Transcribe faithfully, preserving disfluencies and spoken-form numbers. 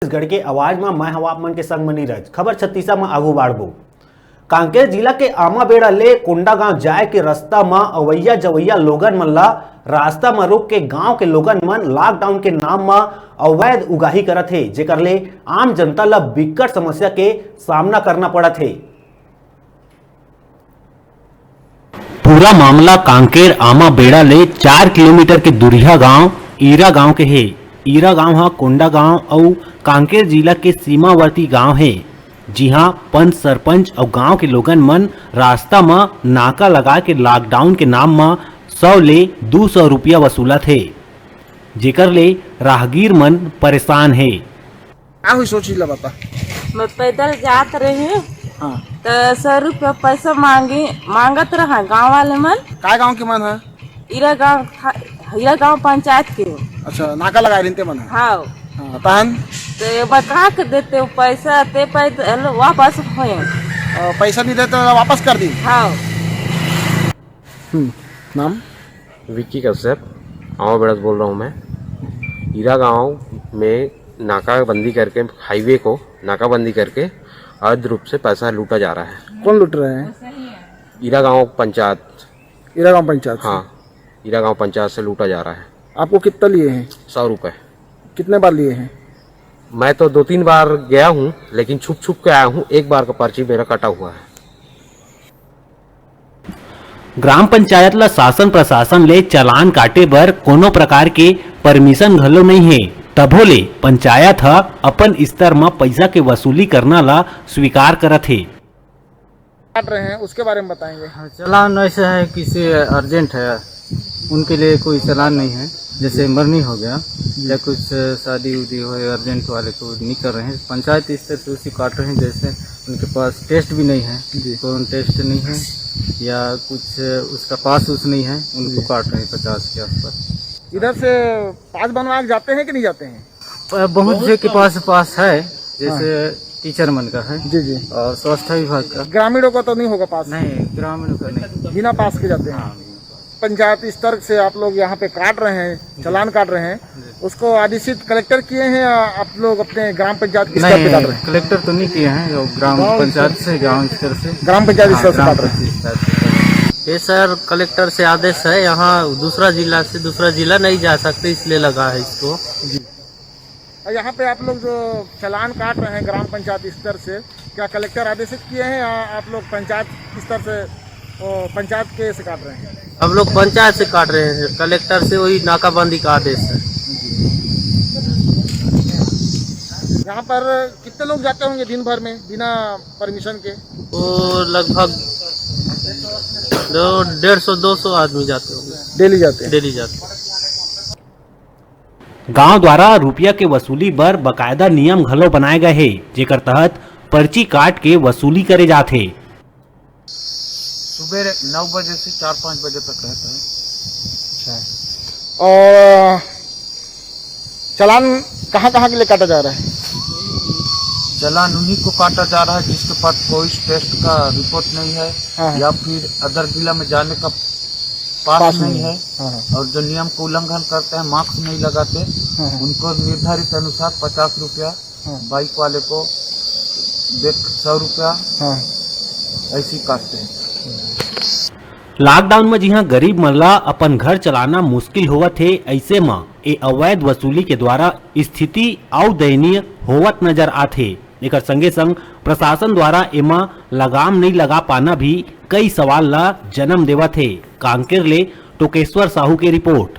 छत्तीसगढ़ के आवाज म मैं हवा आप मन के संग म नीरज। खबर छत्तीसा म आगू बाढ़बो। कांकेर जिला के आमाबेड़ा ले कोंडागांव जाए के रस्ता म अवैया जवैया लोगन मन ला रास्ता म रोक के गांव के लोगन मन लॉकडाउन के नाम म अवैध उगाही करत हे, जेकर ले आम जनता ला बिकट समस्या के सामना करना पड़त हे। पूरा मामला कांकेर आमाबेड़ा ले चार किलोमीटर के दुरिहा गांव ईरा गांव के हे। ईरा गांव ह कोंडागांव अउ कांकेर जिला के सीमावर्ती गांव हे, जिहां पंच, सरपंच अउ गांव के लोगन मन रास्ता म नाका लगा के लॉकडाउन के नाम म सौ ले दू सौ रुपया वसूलत हे, जेकर ले राहगीर मन परेशान हे। का हुई सोची ला बता। मैं पैदल जात रही, हाँ। त सौ रुपया पैसा मांगी, मांगत रहा गांव वाले मन। काय गांव के मन है? हीरा गांव था, हीरा गांव पंचायत के। अच्छा, नाका लगाए रहिन ते मन है? हाँ। हाँ, तहन? ते बता के देते वो पैसा, ते पैदल वापस होए। अ, पैसा नहीं देते तो वापस कर दी? हाँ। हम्म, नाम? विक्की कश्यप, आमाबेड़ा से बोल रहा हूँ मैं। हीरा गांव में नाकाबंदी करके, हाईवे को नाकाबंदी करके अवैध रूप से पैसा लूटा जा रहा है। कौन लूट रहे हैं? हीरा गांव पंचायत। हीरा गांव पंचायत से? हाँ, हीरा गांव पंचायत से लूटा जा रहा है। आपको कितना लिए हैं? सौ रुपये। कितने बार लिए हैं? मैं तो दो तीन बार गया हूँ, लेकिन छुप छुप के आया हूँ। एक बार का पर्ची मेरा कटा हुआ है। ग्राम पंचायत ल शासन प्रशासन ले चालान काटे बर कोनो प्रकार के परमिशन घलो नइ हे, तभो ले पंचायत ह अपन स्तर म पइसा के वसूली करना ल स्वीकार करत हे। काट रहे हैं, उसके बारे में बताएंगे। हाँ, चालान ऐसे है, किसी अर्जेंट है, उनके लिए कोई चालान नहीं है। जैसे मरनी हो गया या कुछ शादी उदी हो, अर्जेंट वाले को नहीं कर रहे हैं, पंचायत स्तर से उसी काट रहे हैं। जैसे उनके पास टेस्ट भी नहीं है, जी। कौन टेस्ट नहीं है या कुछ उसका पास उस नहीं है, उनको जी। काट रहे हैं पचास के आसपास। इधर से पास बनवा के जाते हैं कि नहीं जाते हैं? प-, बहुत से के पास पास है, जैसे हाँ। टीचर मन का है जी, जी। और स्वास्थ्य विभाग का। ग्रामीणों का तो नहीं होगा पास? नहीं, ग्रामीणों का नहीं। बिना पास के जाते हैं? हाँ, बिना पास। पंचायत स्तर से आप लोग यहाँ पे काट रहे हैं, चालान काट रहे हैं, जी। उसको आदेशित कलेक्टर किए हैं या आप लोग अपने ग्राम पंचायत स्तर पे नहीं, काट रहे हैं? कलेक्टर तो नहीं किए हैं, वो ग्राम गांव पंचायत स्तर से, गांव स्तर से। ग्राम पंचायत हाँ, स्तर से ग्राम काट रहे हैं। पंचायत स्तर से। ये सर, कलेक्टर से आदेश है, यहाँ दूसरा जिला से दूसरा जिला नहीं जा सकते, इसलिए लगा है इसको। जी। और यहाँ पे आप लोग जो चालान काट रहे हैं ग्राम पंचायत स्तर से, क्या कलेक्टर आदेशित किए हैं या आप लोग पंचायत स्तर से, ओ, पंचायत के से काट रहे हैं? हम लोग पंचायत से काट रहे हैं, कलेक्टर से वही नाकाबंदी का आदेश है। यहाँ पर कितने लोग जाते होंगे दिन भर में बिना परमिशन के? वो लगभग दो, डेढ़ सौ, दो सौ आदमी जाते होंगे। डेली जाते हैं? डेली जाते हैं। गांव द्वारा रुपया के वसूली बर बकायदा नियम घलो बनाए गए हे, जेकर तहत पर्ची काट के वसूली करे जाथे। सुबह नौ बजे से चार पाँच बजे तक रहता है। अच्छा। और चालान कहाँ-कहाँ के लिए काटा जा रहा है? चालान उन्हीं को काटा जा रहा है जिसके पास कोई टेस्ट का रिपोर्ट नहीं है हाँ, हाँ। या फिर अदर जिला में जाने का पास पास नहीं नहीं है। है। हाँ, हाँ। और जो नियम को उल्लंघन करते हैं, मास्क नहीं लगाते, हाँ, हाँ। उनको निर्धारित अनुसार पचास रुपया, हाँ। बाइक वाले को देख सौ रुपया, हाँ। ऐसे ही काटते हैं। लॉकडाउन म जिहां गरीब मन ला अपन घर चलाना मुश्किल होवत हे, अइसे म ए अवैध वसूली के द्वारा स्थिति अउ दयनीय होवत नजर आथे। एकर संगे संग प्रशासन द्वारा एमा लगाम नइ लगा पाना भी कई सवाल ला जन्म देवत हे। कांकेर ले टोकेश्वर साहू के रिपोर्ट।